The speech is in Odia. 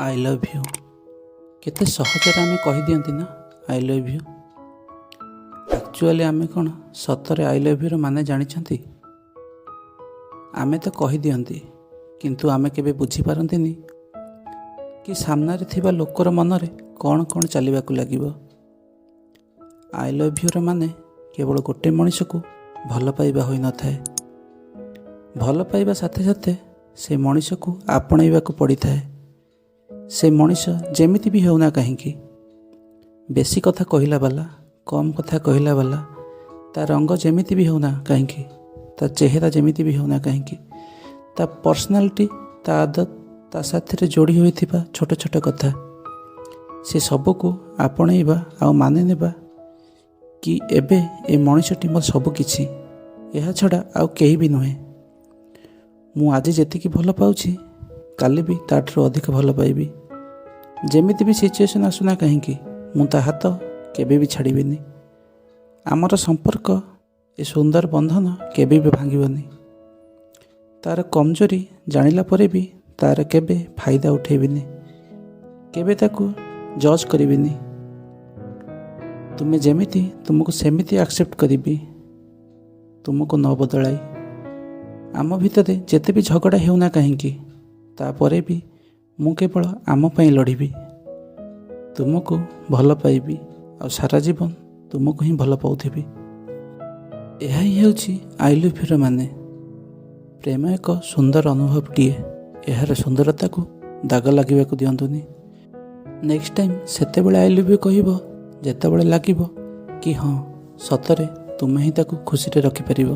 I love you. କେତେ ସହଜରେ ଆମେ କହିଦିଅନ୍ତି ନା, I love you? Actually ଆମେ କ'ଣ ସତରେ I love your ମାନେ ଜାଣିଛନ୍ତି? ଆମେ ତ କହିଦିଅନ୍ତି, କିନ୍ତୁ ଆମେ କେବେ ବୁଝିପାରନ୍ତିନି କି ସାମ୍ନାରେ ଥିବା ଲୋକର ମନରେ କ'ଣ କ'ଣ ଚାଲିବାକୁ ଲାଗିବ। I love your ମାନେ କେବଳ ଗୋଟେ ମଣିଷକୁ ଭଲ ପାଇବା ହୋଇନଥାଏ। ଭଲ ପାଇବା ସାଥେ ସାଥେ ସେ ମଣିଷକୁ ଆପଣେଇବାକୁ ପଡ଼ିଥାଏ। ସେ ମଣିଷ ଯେମିତି ବି ହେଉନା କାହିଁକି, ବେଶୀ କଥା କହିଲା ବାଲା, କମ୍ କଥା କହିଲା ବାଲା, ତା ରଙ୍ଗ ଯେମିତି ବି ହେଉନା କାହିଁକି, ତା ଚେହେରା ଯେମିତି ବି ହେଉନା କାହିଁକି, ତା ପର୍ସନାଲିଟି, ତା ଆଦତ, ତା ସାଥିରେ ଯୋଡ଼ି ହୋଇଥିବା ଛୋଟ ଛୋଟ କଥା, ସେ ସବୁକୁ ଆପଣେଇବା ଆଉ ମାନି ନେବା କି ଏବେ ଏ ମଣିଷଟି ମୋର ସବୁ କିଛି, ଏହା ଛଡ଼ା ଆଉ କେହି ବି ନୁହେଁ। ମୁଁ ଆଜି ଯେତିକି ଭଲ ପାଉଛି, କାଲି ବି ତାଠାରୁ ଅଧିକ ଭଲ ପାଇବି। ଯେମିତି ବି ସିଚୁଏସନ୍ ଆସୁନା କାହିଁକି, ମୁଁ ତା ହାତ କେବେ ବି ଛାଡ଼ିବିନି। ଆମର ସମ୍ପର୍କ, ଏ ସୁନ୍ଦର ବନ୍ଧନ କେବେ ବି ଭାଙ୍ଗିବନି। ତାର କମଜୋରି ଜାଣିଲା ପରେ ବି ତାର କେବେ ଫାଇଦା ଉଠେଇବିନି, କେବେ ତାକୁ ଜଜ୍ କରିବିନି। ତୁମେ ଯେମିତି, ତୁମକୁ ସେମିତି ଆକ୍ସେପ୍ଟ କରିବି, ତୁମକୁ ନ ବଦଳାଇ। ଆମ ଭିତରେ ଯେତେ ବି ଝଗଡ଼ା ହେଉନା କାହିଁକି, ତାପରେ ବି ମୁଁ କେବଳ ଆମ ପାଇଁ ଲଢ଼ିବି। ତୁମକୁ ଭଲ ପାଇବି ଆଉ ସାରା ଜୀବନ ତୁମକୁ ହିଁ ଭଲ ପାଉଥିବି। ଏହା ହିଁ ହେଉଛି I love your ମାନେ। ପ୍ରେମ ଏକ ସୁନ୍ଦର ଅନୁଭବଟିଏ। ଏହାର ସୁନ୍ଦରତାକୁ ଦାଗ ଲାଗିବାକୁ ଦିଅନ୍ତୁନି। ନେକ୍ସଟ ଟାଇମ୍ ସେତେବେଳେ I love you କହିବ, ଯେତେବେଳେ ଲାଗିବ କି ହଁ, ସତରେ ତୁମେ ହିଁ ତାକୁ ଖୁସିରେ ରଖିପାରିବ।